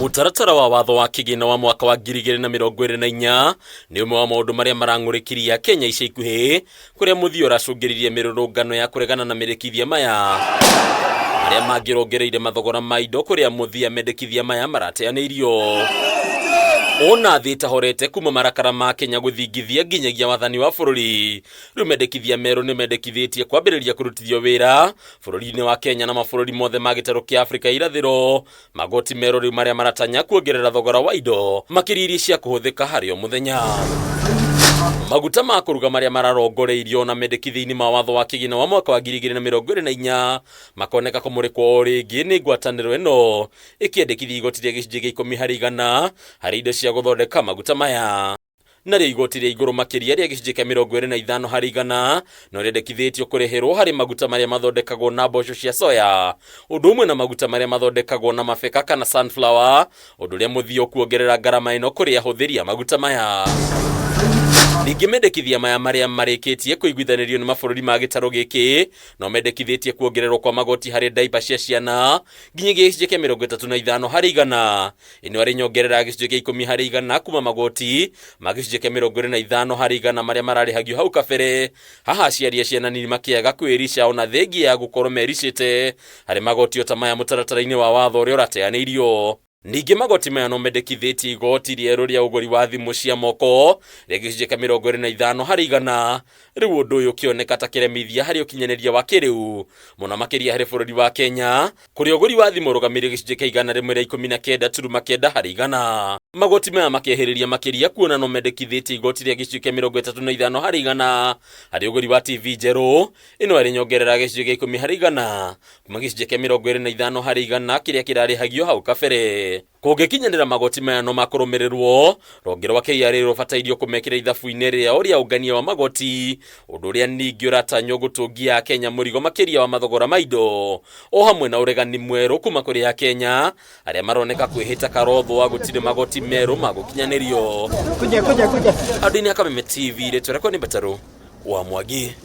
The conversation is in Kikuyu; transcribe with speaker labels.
Speaker 1: Mũtaratara wa watho wa kĩgĩna wa mwaka wa 2024 nĩ ũmwe wa maũndũ marĩa marang'ũrĩkirie Kenya ica ikuhĩ, kũrĩa mũthia ũracũngĩrĩirie mĩrũrũngano ya kũregana na mĩrĩkithia maya marĩa mangĩrongereire mathogora ma indo kũrĩa mũthia mendekithia maya marateanĩirio. Ona thĩ ĩtahorete kuma marakara ma Kenya gũthingithia nginyagia wathani wa bũrũri, rĩu mendekithia merũ nĩ mendekithĩtie kwambĩrĩria kũrutithio wĩra bũrũri-inĩ wa Kenya na mabũrũri mothe ma gĩtarũ kĩa Afrika ya irathĩro. Magoti merũ rĩu marĩa maratanya kuongerera thogora wa indo makĩria iria cia kũhũthĩka harĩ o mũthenya. Maguta ma kũruga marĩa mararongoreirio na mendekithia-inĩ ma watho wa kĩgĩna wa mwaka wa 2024 makoneka kũmũrĩkwo o rĩngĩ nĩ ngwatanĩro ĩno ĩkĩendekithia igoti rĩa gĩcunjĩ gĩa 10 harĩ igana harĩ indo cia gũthondeka maguta maya. Narĩo igoti rĩa igũrũ makĩria rĩa gĩcunjĩ kĩa 25 harĩ igana no rĩendekithĩtio kũrĩhĩrwo harĩ maguta marĩa mathondekagwo na mboco cia soya, ũndũ ũmwe na maguta marĩa mathondekagwo na mabeka kana sunflower, ũndũ ũrĩa mũthia ũkuongerera ngarama ĩno kũrĩ ahũthĩri a maguta maya. Ningĩ mendekithia maya marĩa marĩkĩtie kũiguithanĩrio nĩ mabũrũri ma gĩtarũ gĩkĩ no mendekithĩtie kuongererwo kwa magoti harĩ ndaipa cia ciana nginyagia gĩcunjĩ kĩa 35 harĩ igana. Ĩno arĩ nyongerera ya gĩcunjĩ kĩa 10 harĩ igana kuma magoti ma gĩcunjĩ kĩa 25 harĩ igana marĩa mararĩhagio hau kabere. Haha aciari a ciana nini makĩaga kwĩrica ona thengia ya gũkorwo mericĩte harĩ magoti o ta maya mũtaratara-inĩ wa watho ũrĩa ũrateanĩirio. Ningĩ magoti maya no mendekithĩtie igoti rĩerũ rĩa ũgũri wa thimũ cia moko rĩa gĩcunjĩ kĩa 25 harĩ igana. Rĩu ũndũ ũyũ ũkĩoneka ta kĩremithia harĩ ũkinyanĩria wa kĩrĩu mũno makĩria harĩ bũrũri wa Kenya, kũrĩa ũgũri wa thimũ ũrũgamĩire gĩcunjĩ kĩa 119.9 harĩ igana. Magoti maya makehĩrĩria makĩria kuona no mendekithĩtie igoti rĩa gĩcunjĩ kĩa 35 harĩ igana harĩ ũgũri wa TV njerũ, ĩno ĩrĩ nyongerera ya gĩcunjĩ kĩa 10 harĩ igana kuma gĩcunjĩ kĩa 25 harĩ igana kĩrĩa kĩrarĩhagio hau kabere. Kũngĩkinyanĩra magoti maya no makũrũmĩrĩrwo, rũhonge rwa KRA rũbatairio kũmekĩra ithabu-inĩ rĩao rĩa ũngania wa magoti, ũndũ ũrĩa ningĩ ũratanywo gũtũngia Akenya mũrigo makĩria wa mathogora ma indo, o hamwe na ũregani mwerũ kuma kũrĩ Akenya arĩa maroneka kwĩhĩta karothwa gũtirĩ magoti merũ magũkinyanĩrio.
Speaker 2: Kuja, kuja, kuja.
Speaker 1: Andũ-inĩ a Kameme TV, rĩtwa rĩakwa nĩ Mbatarũ wa Mwangi.